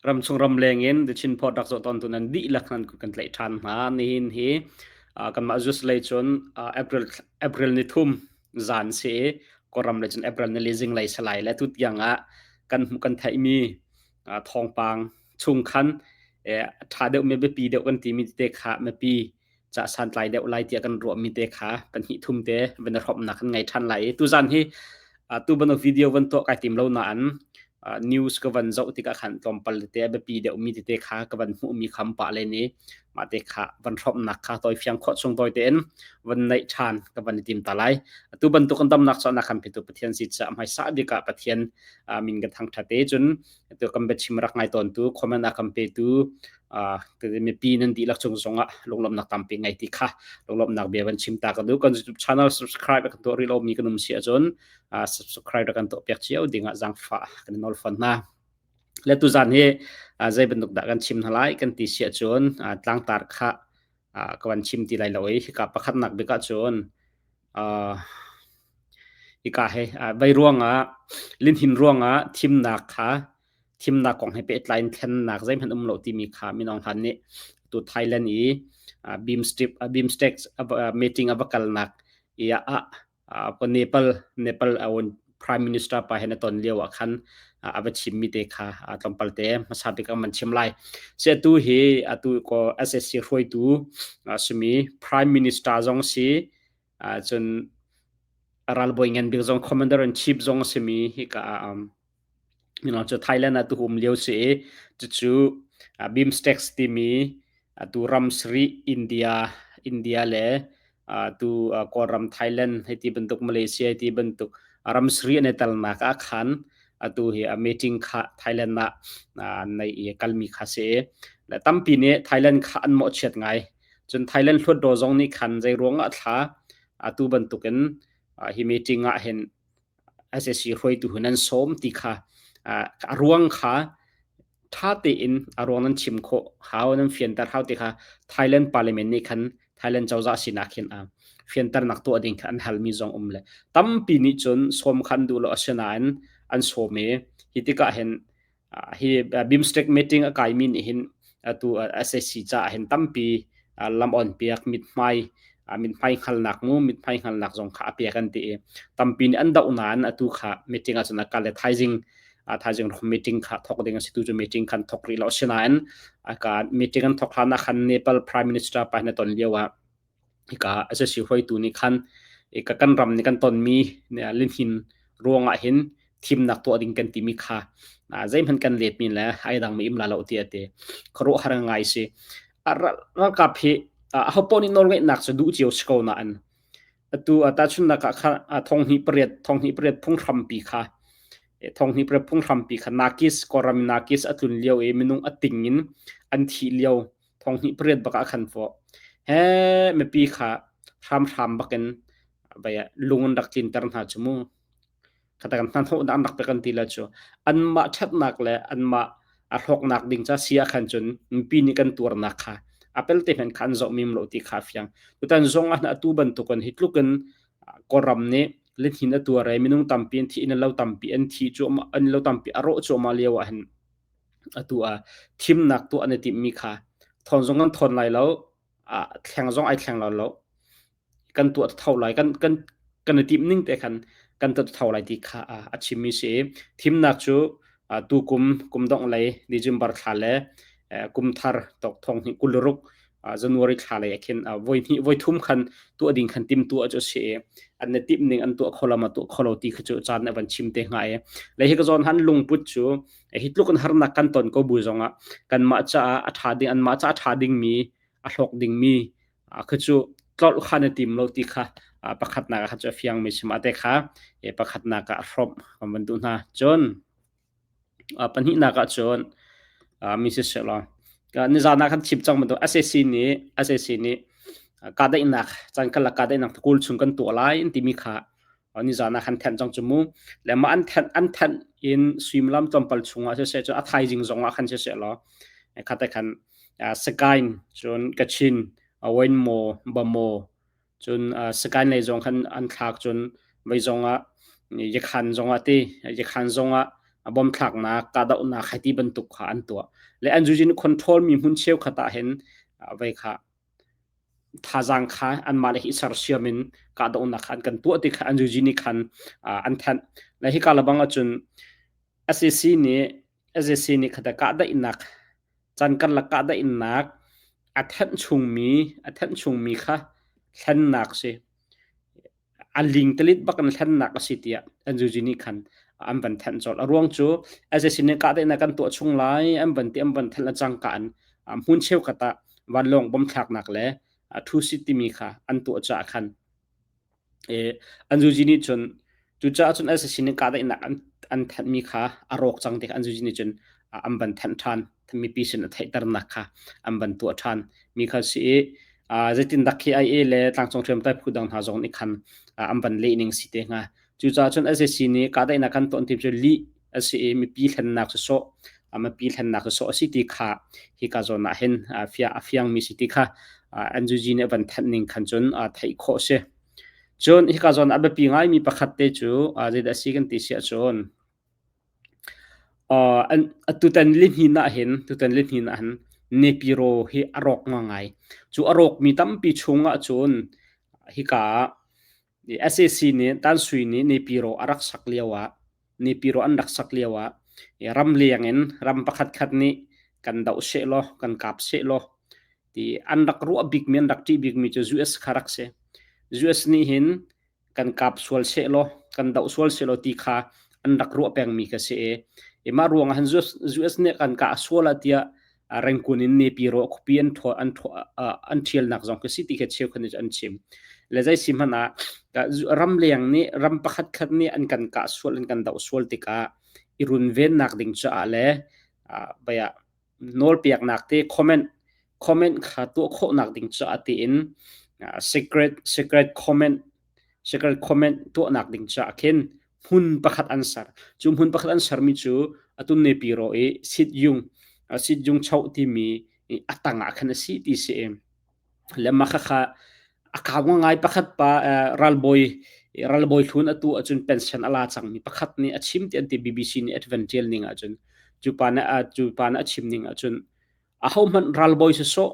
Ramchung ramleng in The Chin Post rak zoh tawntu nan dihlak nan kan tlaih ṭhan hna. Nihin hi kanmah Zeus lei cun April April ni thum zan si i Kawlram lei cun April ni li zinglei si lai le tutiang ah kan hmuh kan theihmi thawngpang chung khan a ṭha deuhmi biapi deuh kan timi tete kha mipi ca santlai deuh lai tiah kan ruahmi te kha pahnih thum te van i hrawmnak kan ngei ṭhan lai i tuzan hi tu bantuk video van tuah kai tim lo nain news ka van zoh tikah khan tlawmpal tete a biapi deuhmi tete kha ka van hmuhmi kham pah len i mah te kha van hrawmnak kha tawi fiang khawh chung tawi tein van neih ṭhan ka van i tim ta lai. Atu bantuk kan damnak cawnnak kan petu Pathian si caah hmaisa bik ah Pathian min kan thangṭhat i cun tu kan biachim rak ngai tawntu comment a kan petu mipi nan dihlak cung zongah lunglawmhnak tampi ngei ti kha lunglawmhnak bia van chim ta ka duh. Kan YouTube channel subscribe kan tuah rih lomi kan um si ahcun subscribe kan tuah piak cio dingah zaangfah kan nawl fawn hna. Le tuzan hi zei bantuk dah kan chim hna lai kan ti si ahcun tlangtar kha ka van chim ti lai lo i hika pakhatnak bik ahcun hika he vei ruangah linhin ruangah thimnak kha thimnak kong he pehtlai in thlennak zeihmanh um lo timi kha minung hlan nih tu Thailand i BIMSTEC BIMSTEC meeting a va kalnak i ah Nepal Nepal Prime Minister pa he na ton lio ah khan a va chimmi te kha tlawmpal te hmasa bik ah man chim lai. Si atu hi atu ko SSC hruaitu simi Prime Minister zong si cun ralbawi ngan bik zong Commander in Chief zong simi hi ka cu Thailand ah tuhum lio si i cucu BIMSTEC timi atu ram sarih India India le tu Kawlram Thailand hei ti bantuk Malaysia hei ti bantuk ram sarih an i telnak ah khan atu hi a meeting kha Thailand ah nei i kalmi kha si i le tampi nih Thailand kha an mawhchiat ngai. Cun Thailand hluatdaw zong nih khan zei ruangah thla atu bantukin hi meeting ah hin SAC hruaitu hun an sawm ti kha a ruang kha ṭha tein a ruang nan chim khawh hau nan fianter hau ti kha Thailand parliament nih khan Thailand cozah sinak hin a fianternak tuah ding kha an halmi zong um le tampi nih cun sawm kha an duh lo asinain an sawm i hi tikah hin hi BIMSTEC meeting a kaimi nih hin atu SAC caah hin tampi lam on piak mithmai mithmai hngalnak mu mithmai hngalnak zong kha a pek an ti i tampi nih an doh nain atu kha meeting ahcun a kal le thaizing thaizing meeting kha thok ding a si tu cu meeting khan thok rih lo asinain aka meeting an thok hlan ah khan Nepal Prime Minister pa na ton lio ah Hika SSC hruaitu nih khan ka kan ram nih kan tonmi linhin ruangah hin thimnak tuah ding kan timi kha zeihmanh kan letmi le ai dangmi im la lo ti a ti. Khuaruahhar ngai si. Ralkap hi aho paoh nih nawlngeihnak cu duh cio si ko nain atu tahchunhnak ah kha thonghnih pariat thonghnih pariat phunghrampi kha thonghnih pariat phunghrampi kha Nakis Kawlram Nakis a tlun lio i minung a ting in an thih lio thonghnih pariat bak ah khan fawh he mipi kha hramhram bakin vai lung an rak tlinter hna chu mu khata kan hna hnawh an rak pe kan ti la chu anmah ṭhatnak le anmah a hlawknak ding ca si ah khan cun mipi nih kan tuarnak kha apel te hmanh kha an zoh mim lo ti kha fiang tutan zong ah atu bantukin hi tlukin Kawlram nih lithin a tuar i minung tampi an thi in lo tampi an thi cu an lo tampi a rawh cuahmah lio ah hin Atu ah thimnak tuah an i timhmi kha thawn zong kan thawn lai lo, thleng zong ai thleng lai lo. Kan tuah tho lai. Kan kan kan i timh ning te khan kan tuah tho lai ti kha a chimmi si i thimnak cu tu kum kum dongh lei December thla le kum thar tok thong hnih 26 January thla lei ah khin voi hnih voi thum khan tuah ding khan tim tuah cu si i an na timh ning an tuah kho lo ma tuah kho lo ti kha cu caan na van chim te hnga i le hi ka zawn han lungput cu hi tluk in harnak kan ton ko bu zongah kanmah caah a ṭha ding anmah caah a ṭha dingmi a hlawk dingmi kha cu tlolh kha na tim lo ti kha pakhatnak ah kha cu a fiangmi si mah te kha pakhatnak ah a hrawmh kan van duh hna cun pahnihnak ah cun mi siseh law nizan ah khan chim cang bantuk SAC nih SAC nih kahdaihnak caan karlak kahdaihnak kawl chung kan tuah lai an timi kha nizan ah khan thenh cang cu mu le mah an thenh an thenh in suimilam tlawmpal chungah siseh cun a thaizing zongah khan siseh law khate khan Sakain cun Kachin Wainmaw Bamaw cun Sakain lei zong khan an thlak cun vei zongah Yakhan zongah ti Yakhan zongah Bom thlaknak, kahdohnak hei ti bantuk kha an tuah. Le NUG nih control mi hmun cheukhat ah hin vei kha thazaang kha anmah le hi sersiam in kahdohnak kha an kan tuah ti kha NUG nih khan an thanh. Le hika lebang ahcun SAC nih SAC nih khata kahdaihnak caan karlak kahdaihnak a thanh chungmi a thanh chungmi kha thlennak si. A lingtalit bak in thlennak a si tiah NUG nih khan an van thanh colh. A ruang cu SAC nih kahdaihnak kan tuah chung lai an van ti an van thanh le cangka in hmun cheukhat ah vanlawng bom thlaknak le thu-sit timi kha an tuah caah khan NUG nih cun cucaah cun SAC nih kahdaihnak an thanhmi kha a rawk cang ti kha NUG nih cun an van thanh ṭhan. Mipi sin a theihternak kha an van tuah ṭhan mi kha si i zeitindah khi IA le tlangcung hriamtlai phu dang hna zong nih khan an van leh ning si te hnga. Cucaah cun SAC nih kahdaihnak kan tuah ti cu lih a si i mipi hlennak sawsawh mipi hlennak sawsawh a si ti kha hika zawn ah hin a fiangmi si ti kha NUG nih a van thanh ning khan cun theih khawh a si. Cun hika zawn a biapi ngaimi pakhat te cu zeidah a si kan ti si ahcun Tutan lihnin ahhin tutan lihnin ahhin Nepiro hi a rawk ngai. Cu a rawkmi tampi chung ahcun hika ah sac nih Tansui nih Nepiro a rak sak lio ah Nepiro an rak sak lio ah ramleng in ram pakhatkhat nih kan doh sehlaw kan kap sehlaw ti an rak ruah bikmi an rak ṭih bikmi cu US kha rak si. US nih hin kan kap sual sehlaw kan doh sual sehlaw ti kha an rak ruah pengmi ka si i mah ruang ah US nih kan kah sual ah tiah Rengkun in Nepiro khuapi an tho an tho an ṭhialnak zong khi si ti kha cheukhat nih an chim. Le zei si hmanh ah ramleng nih ram pakhat khat nih an kan kah sual an kan doh sual tikah i runvennak ding caah le baya nawlpiaknak te comment comment kha tuah khawhnak ding caah tiin secret secret comment secret comment tuahnak ding caah khin hmun pakhat an ser. Cu hmun pakhat an sermi cu atun nepi ro i sit yung sit yung choh timi a tang ah khan a si ti si. Le mah khakha a kau ngai pakhat pa ralbawi ralbawi hlun atu ahcun pension a la cangmi pakhat nih a chim ti an ti BBC nih advantage ning ahcun cu pa nih cu pa nih a chim ning ahcun ahohmanh ralbawi sisawh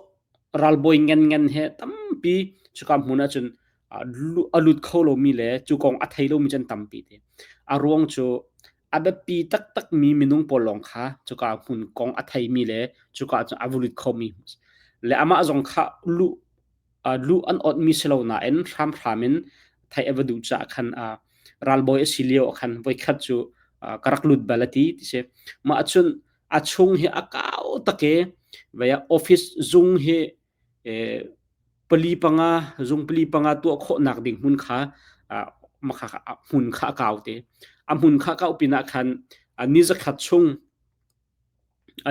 ralbawi ngan ngan he tampi cuka hmun ahcun a lut kho lomi le cu kong a thei lomi can tampi te. A ruang cu a biapi taktakmi minung pawl lawng kha cuka hmun kong a theimi le cuka cun a va lut khomi le amah zong kha luh luh an awtmi si lo nain hramhram in theih a va duh caah khan ralbawi a si lio ah khan voikhat cu ka rak lut bal a ti ti si. Mah cun a chung hi a kau tak i vei ah office zung hi pali panga zung pali panga tuah khawhnak ding hmun kha hmun kha a kau te. A hmun kha kau pinah khan ni zakhat chung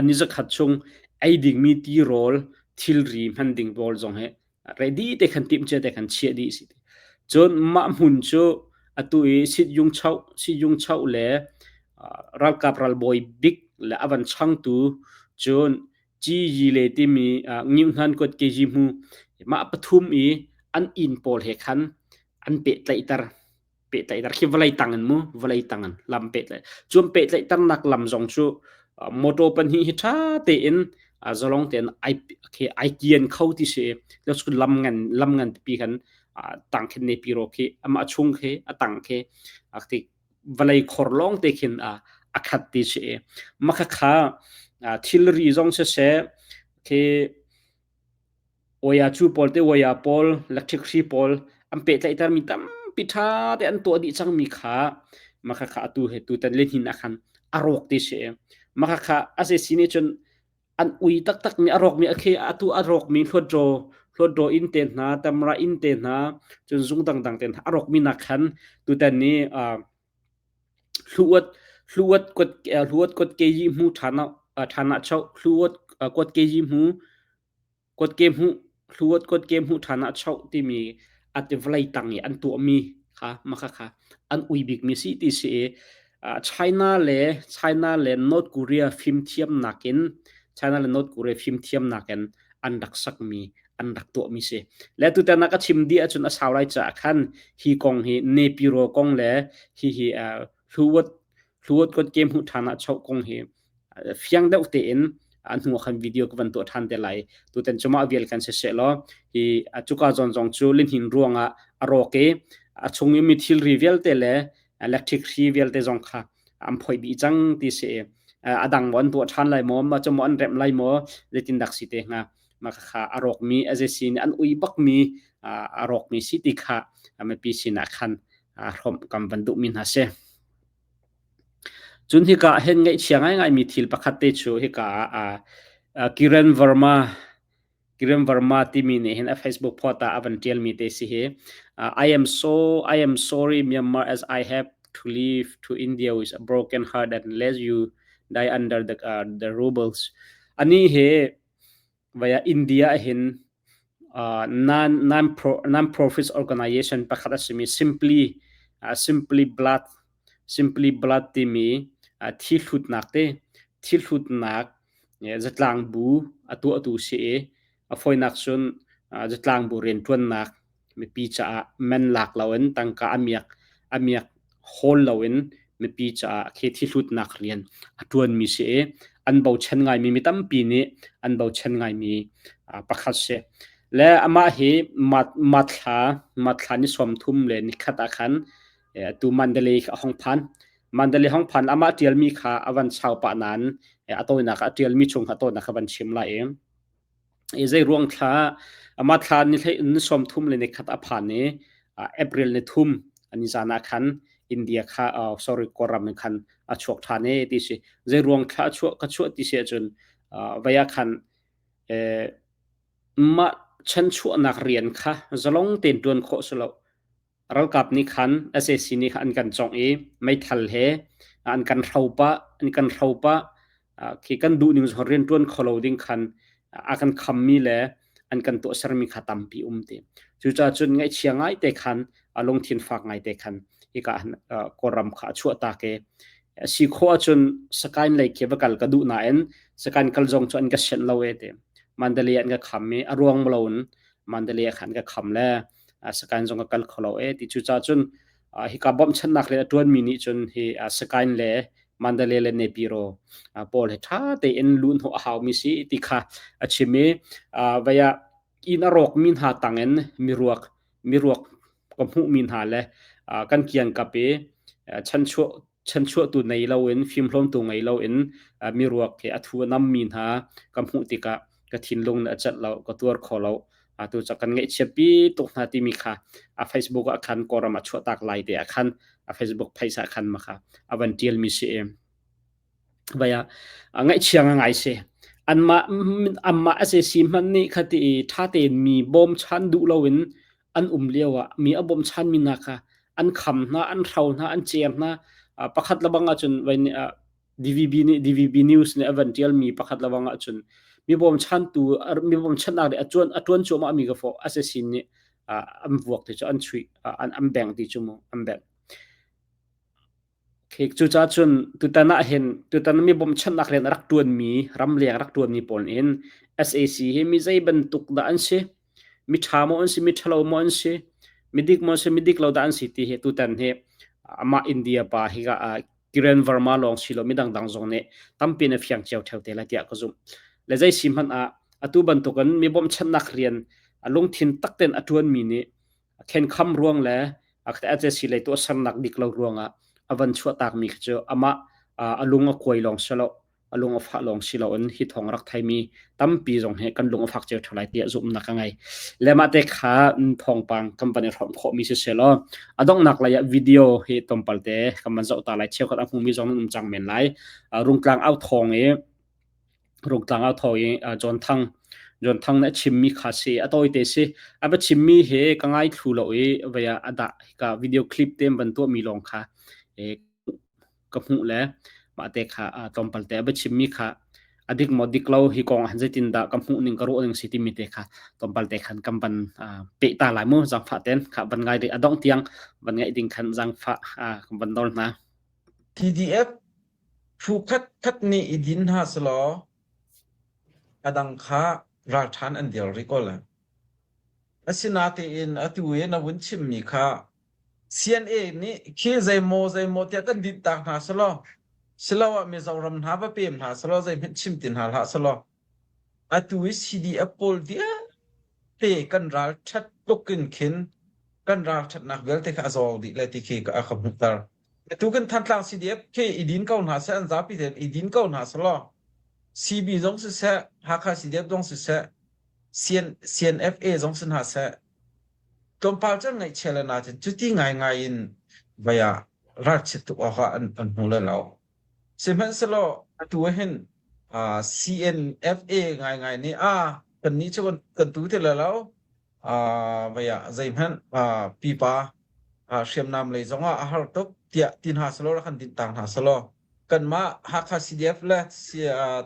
ni zakhat chung ei dingmi tirawl thilri hman ding pawl zong hi ready te khan timh cia te khan chiah dih si. Cun mah hmun cu atu i sityung choh sityung choh le ralkap ralbawi bik le a van changtu cun Ci le timi Ngiuhnan kuat keji hmu mah pathum i an inn pawl he khan an pehtlaihter pehtlaihter khi vawlei tang in mu vawlei tang in lam pehtlaih cuan pehtlaihternak lam zong cu motor pahnih hi ṭha tein zalong tein ai khi ai kian kho ti si lam ngan lam ngan pipi khan tang khin ne pi ro khi amah chung khi a tang khi vawlei khor lawng te khin a khat ti si i mah kha thilri zong siseh khi oya cu pawl te oya pawl electric hri pawl an pehtlaihter mi tampi ṭha te an tuah dih cangmi kha mah kha atu he tutan le hin ah khan a rawk ti si mah kha a se si nih cun an ui taktakmi a rawkmi a khi atu a rawkmi hluatdraw hluatdraw inn te hna tamra inn te hna cun zung dangdang te hna a rawkmi nak khan tutan ni hluat hluat kot hluat kot ke yi hmu thana thana chau hluat kot ke yi hmu Kawtke hmuh, hluat kawtke hmuh ṭhan ah choh timi a ti vawlei tang i an tuahmi kha maka kha an ui bikmi si ti si i China le China le North Korea fimthiamnak in China le North Korea fimthiamnak in an rak sakmi an rak tuahmi si. Le tutan ah ka chim dih ahcun a sau lai caah khan hi kong hi Nepiro kong le hi hi hluat. Hluat kot ke hmuh ṭhan ah choh kong hi fiang deuh tein a hnu ah khan video ka van tuah ṭhan te lai. Tutan cu mah vial kan si seh law hi cuka zawn zong cu lihnin ruangah a rawk i a chung i mi thilri vialte le electric hri vialte zong kha an phoih dih cang ti si i a dang maw an tuah ṭhan lai maw, mah cu maw an remh lai maw, zeitindak si te hnga. Mah kha a rawkmi a si nih an ui bakmi a rawkmi si ti kha mipi sinah khan hrawmh kan van duhmi hna si. Cun hika ah hin ngaihchia ngaingaimi thil pakhat te cu hika ah Kiran Verma Kiran Verma timi nih hin a Facebook post ah a van ṭialmi te si hi. I am so I am sorry Myanmar as I have to leave to India with a broken heart and let you die under the uh, the rubles. Ani he Vaya India hin uh, non non non-profit organization pakhat a simi Simply uh, Simply Blood Simply Blood timi uh, thi hlutnak te thi hlutnak zatlang bu a tuahtu si i a fawinak cun uh, zatlang bu rianṭuannak mipi caah man lak loin tangka a miak a miak hawl loin mipi caah khi thihlutnak rian a ṭuanmi si i an bochan ngaimi mi tampi nih an bochan ngaimi pakhat si. Le amah hi mathla mathla ni 30 le nikhat ah khan tu Mandalay a hong phan. Mandalay hong phan amah ṭialmi kha a van chau pah nain a tawinak a ṭialmi chung kha tawinak kha van chim lai i I zeiruang thla amah thla ni hlei ni 30 le nikhat a phan i April ni thum ani zan ah khan India kha uh, sorry Kawlram in khan a chuak ṭhan e ti si. Zeiruang thla a chuah ka chuah ti si ahcun uh, vei ah khan eh, mah chanchuahnak rian kha zalong tein ṭuan khawh si lo. Ralkap nih khan sac nih khan an kan cawngh i meithal he an kan hro pah an kan hro pah khi kan duhning zong rianṭuan kho lo ding khan a kan khammi le an kan tuahsermi kha tampi um ti. Cucaah cun ngaihchia ngaite khan a lungthin fak ngaite khan hika Kawlram kha a chuahtak i si khawh ahcun Sakain lei khi va kal ka duh nain Sakain kal zong cu an ka sianh lo e ti. Mandalay an ka kham i a ruang loin Mandalay ah khan ka kham le Sakain zong ka kal kho lo e ti cucaah cun hika bawmhchanhnak rian a ṭuanmi nih cun hi Sakain le Mandalay le Nepiro pawl he ṭha tein luhhnawh a haumi si ti kha a chim i vei ah inn a rawkmi hna tangin miruak miruak ka hmuhmi hna le kan kiangkap i chanchuah chanchuahtu nei loin fimhlawmtu ngei loin miruak he a thu a nammi hna ka hmuh tikah ka thinlung nih a celh lo ka tuar kho lo atu ca kan ngaihchiatpi tuk hna timi kha a Facebook ah khan Kawlram a chuahtak lai te ah khan a Facebook page ah khan ma kha a van tialmi si i vaya ngaihchia ngai si anmah anmah SAC hmanh nih khati i ṭha tein mi bawmchan duh loin an um lio ah mi a bawmchanmi hna kha an kham hna an hro hna an cer hna pakhat lebang ahcun vai nih DVB nih DVB news nih a van ṭialmi pakhat lebang ahcun mi bawmchantu mi bawmchannak nih a ṭuan a ṭuan cuahmah mi ka fawh assassin nih an vuak ti cu an chuih an an bengh ti cu mu an bengh Cucaah cun tutan ah hin tutan mi bawmchanhnak rian a rak ṭuanmi ramleng rak ṭuanmi pawl in sac hi mi zei bantuk dah an si, mi ṭha maw an si, mi ṭhalo maw an si, midik maw an si, midik lo dah an si ti hi tutan hi amah India pa hi Kiran Verma lawng si lo mi dangdang zong nih tampi in a fiang cio ṭheo te lai tiah ka zumh. Le zei si hmanh ah atu bantukin mi bawmchanhnak rian a lungthin tak tein a ṭuanmi nih khenkham ruang le a lei tuahsernak dik lo ruangah a van chuahtakmi khi cu amah a lung a kuai lawng si lo a lung a fah lawng si loin hi thawng rak thaimi tampi zong hi kan lung a fak cio ṭheo lai tiah zumhnak ka ngei. Le mah te kha thawngpang kan van i hrawm khawhmi si seh law a donghnak lei ah video hi tlawmpal te kan van zoh ta lai cheukhat a hmumi zong nan um cang men lai. Rungtlang au thawng i Rungtlang ah tho i John Thang John Thang nih a chimmi kha si a tawite si a va chimmi he ka ngai thlu lo i vei ah a dah ka video clip te van tuahmi lawng kha ka hmuh le mah te kha tlawmpal te a va chimmi kha a dik maw dik lo hi kong ah zeitin dah ka hmuh ning ka ruah ning si timi te kha tlawmpal te khan kan van peh ta lai mu zangfah ten kha van ngai ding a dongh tiang van ngaih ding khan zangfah kan van nawl hna. PDF Phu khatkhat nih i din hna selaw a dang kha ralṭhan an dir rih ko lai. Asinain atu i na vun chimmi kha. CNA nih khi zeimaw zeimaw tiah kan dinh tak hna selaw siloah Mizoram hna va pem hna selaw zeihmanh chim ti hna hlah selaw atu i CDF pawl vialte kan ral ṭhat tluk in khin kan ralṭhatnak vialte kha a zawng dih lai ti khi a ka hmuhter. Atu kan Thantlang CDF khi i din ko hna seh, an zapi tein i din ko hna selaw CB zong siseh, Hakha CDF zong siseh, CN, CNFA zong si hna seh, tlawmpal cu an ngaihchia le nain cuti ngaingai in vai ah ralchiat tuk awk ah an hmu le lo. Sihmanhsehlaw atu ah hin CNFA ngaingai nih a kannih cu kan tu ti le lo vai ah zeihmanh pipa hriamnam lei zong ah a har tuk tiah ti hna selaw rak kan dinh tang hna selaw kanmah Hakha CDF le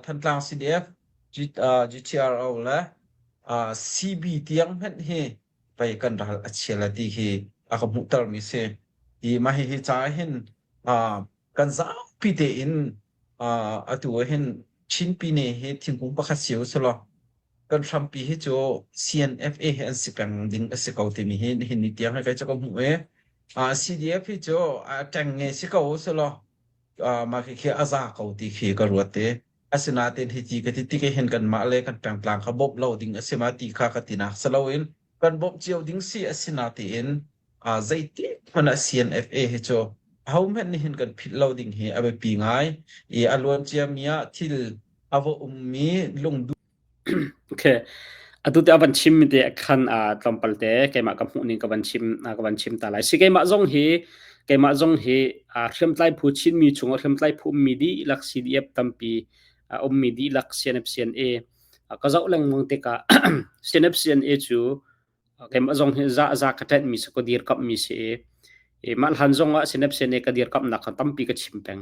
Thantlang CDF GTRO le CB tiang hmanh hi pei kan ral a chia la ti hi a ka hmuhtermi si. Hi mah hihi ca hin kan zapi tein atu ah hin Chin Pine hi thingkung pakhat si u selaw kan hrampi hi cu CNFA hi an si peng ding a si ko timi hi nihin ni tiang hi kei cu ka hmuh i CDF hi cu a ṭengnge si ko u selaw mah khi a za ko ti khi ka ruat i Asinain hiti ka ti tik hin kanmah le kan pengtlang kha bawmh lo ding a si ma ti kha ka tinak si loin kan bawmh cio ding si a si natein zeitik hmanh ah CNFA hi cu ahohmanh nih hin kan philh lo ding hi a biapi ngai i a luan ciami ah thil a va ummi lungduh Okay. Atu te a van chim mi te khan a tlawmpal te keimah ka hmuh ning ka van chim ka van chim ta lai. Si keimah zong hi keimah zong hi hriamtlai phu Chinmi chung ah hriamtlai phu ummi dihlak CDF tampi a ummi dihlak CNF CNA ka zoh lengmang tikah CNF CNA cu keimah zong hi za za ka ṭanh mi si ka dirkamh mi si i mah hlan zong ah CNF CNA ka dirkamhnak kha tampi ka chim peng.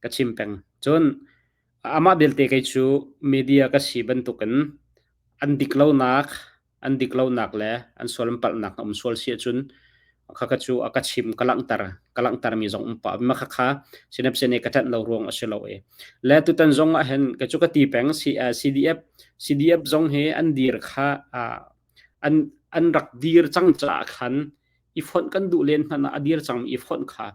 Ka chim peng. Cun Amah belte kei cu media ka si bantukin an dik lonak, an dik lonak le an sual an palhnak a um sual si ahcun khakha cu a ka chim ka langhter ka langhtermi zong um pah. Mah khakha sinapsene ka ṭanh lo ruang a si lo i. Le tutan zong ah hin kei cu ka ti peng CDF CDF zong hi an dir kha an an rak dir cang caah khan i fonh kan duh len hmanh ah a dir cangmi i fonh kha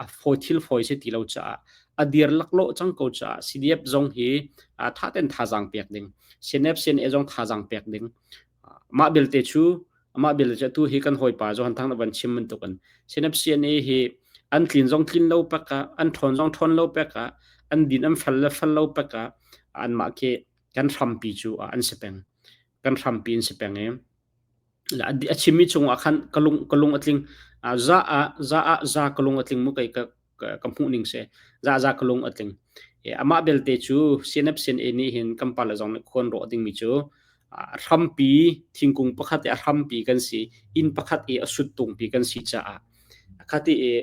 a fawi thil fawi si ti lo caah a dir laklawh cang ko caah CDF zong hi tha ten thazaang pek ding CNF CNA zong thazaang pek ding mah belte cu mah belte cu tu hi kan hawipa Johan Thang na van chim bantukin CNF CNA hi an tlin zong tlin lo pek ah an ṭhawn zong ṭhawn lo pek ah an din an fel le fel lo pek ah anmah khi kan hrampi cu an si peng kan hrampi an si peng i a chimmi chungah khan ka lung ka lung a tling. Za ah za ah za ka lung a tling mu kei ka ka hmuh ning si. Za za ka lung a tling. Amah belte cu CNF CNA nih hin kan pale zong nih khuan rawh dingmi cu hrampi thingkung pakhat i a hrampi kan si inn pakhat i a suttungpi kan si caah khati i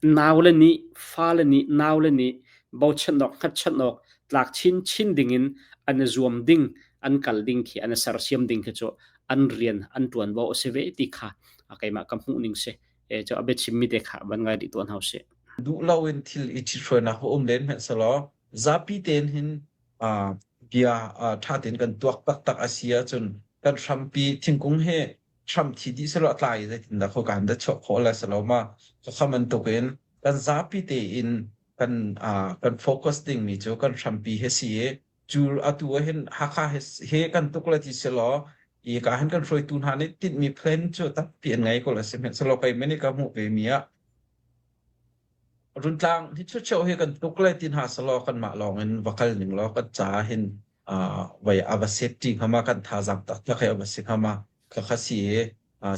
Naule nih fale nih naule nih bochan awk hngatchan awk tlak chinchin dingin an i zuam ding an kal ding khi an i sersiam ding khi cu an rian an ṭuanvo a si ve ti kha keimah ka hmuh ning si. E cu a biachimmi te kha van ngai dih tuah hna usih. Duh loin thil i ṭhithruainak va um len hmanh selaw zapi tein hin bia ṭha tein kan tuak taktak a si ahcun kan hrampi thingkung hi hram thi dih selaw a tlai i zeitindah khoika in dah chuah khawh le selo ma khakha bantuk in kan zapi tein kan kan focus dingmi cu kan hrampi hi si i cu atu ah hin Hakha he kan tuk le ti selaw i ka hin kan hruaitu hna nih tinhmi plan cu tampi an ngei ko le sihmanhsehlaw kei mani ka hmuh ve mi ah Runtlang hi cheu hi kan tuk le ti hna selaw kanmah lawng in va kal ning law kan ca hin vai a va safety hnga ma kan thazaang taktak he a va si hnga ma khakha si i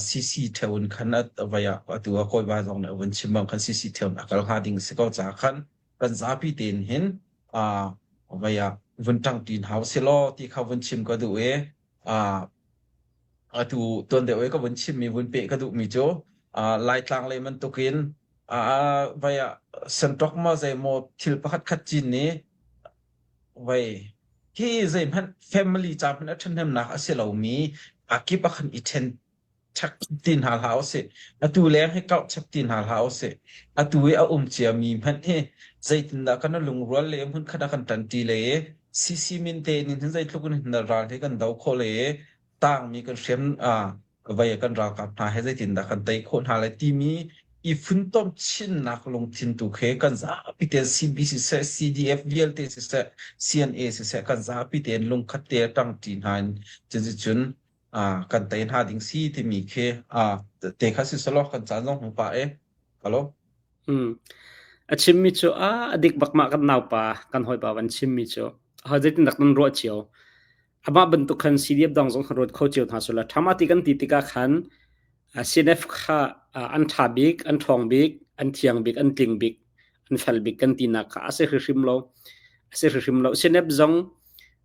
CC theo in khan vai ah atu a kawiva zong nih a vun chim bang khan CC theo in a kal hnga ding si ko ca khan kan zapi tein hin vai ah vun ṭang ṭin hau si law ti kha vun chim ka duh i atu tuan deuh i ka vun chimmi vun peh ka duhmi cu Laitlang lei bantukin vai ah senṭok ma zeimaw thil pakhat khat cin nih Vei, hi zeihmanh family ca hmanh a ṭhahnemnak a si lomi a kip ah khan i ṭhen chak ti hna hlah usih. Atu leng hi kauh chap ti hna hlah usih. Atu i a um ciami hmanh hi zeitindah kan i lungrual le hmunkhat ah kan ṭanṭi le i CC min te in hin zeitluk in hin ral hi kan do khawh le i tangmi kan hriam. Vai kan ralkap hna he zeitindah kan tei khawh hna lai timi i funtom chinnak lungthin tu khi kan zapi tein CB siseh, CDF vialte siseh, CNA siseh kan zapi tein lungkhat te ṭangṭi hna in cuticun kan tei hna ding si timi khi te kha si selaw kan caan zong hmu pah e. Halo. A chimmi cu a dik bak mah kan naupa kan hawipa van chimmi cu zeitindah nan ruah cio? Amah bantuk khan CDF dang zong khan ruat kho cio hna sula ṭhama ti kan ti tikah khan CNF kha an ṭha bik, an ṭhawng bik, an thiang bik, an tling bik, an fel bik kan tinak kha a si hrimhrim lo. A si hrimhrim lo. CNF zong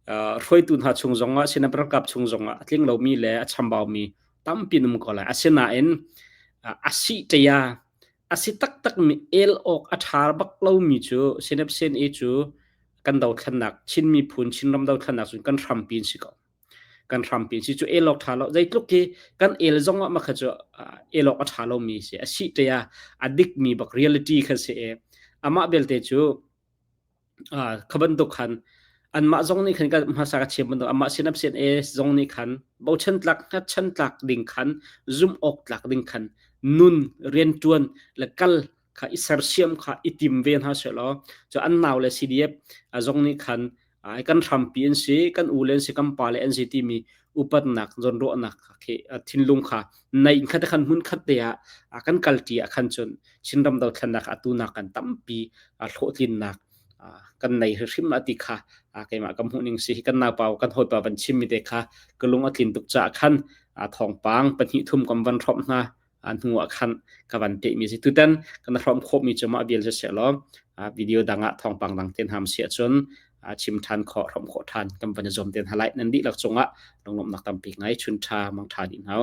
hruaitu hna chung zongah CNF ralkap chung zongah a tling lomi le a chambaumi tampi an um ko lai. Asinain a si ṭia a si taktakmi el awk a ṭha bak lomi cu CNF CNA cu kan dothlennak Chin miphun Chinram dothlennak cun kan hrampi an si ko. Kan hrampi an si cu el awk ṭha lo. Zeitluk khi kan el zong ah makha cu el awk a ṭha lomi si. A si te ah a dikmi bak reality kha si i amah belte cu Kha bantuk khan anmah zong nih khan ka hmasa ka chim bantuk amah sinap sin e zong nih khan bochan tlak hngatchan tlak ding khan zumh awk tlak ding khan nun rianṭuan le kal kha i sersiam kha i tim ve hna sehlaw cu an nau le CDF zong nih khan kan hrampi an si kan u le an si kan pa le an si timi upatnak zawnruahnak khi thinlung kha nei khat khan hmun khat te ah kan kalṭi ah khan cun Chinram dothlennak atu nak kan tampi hlawhtlinnak kan nei hrim a ti kha keimah ka hmuh ning si kan naupa kan hawipa van chim mi te kha ka lung a tlin tuk caah khan thawngpang pahnih thum kan van hrawmh hna hnu ah khan ka van te mi si tutan kan hrawm khawh mi cu mah vial si law video dang ah thawngpang dang ten ham si ahcun chim than khawh hrawm khawh than kan van i zuam ten halai nan dihlak cungah lunglawmhnak tampi ngai chun tha mang tha dih hna.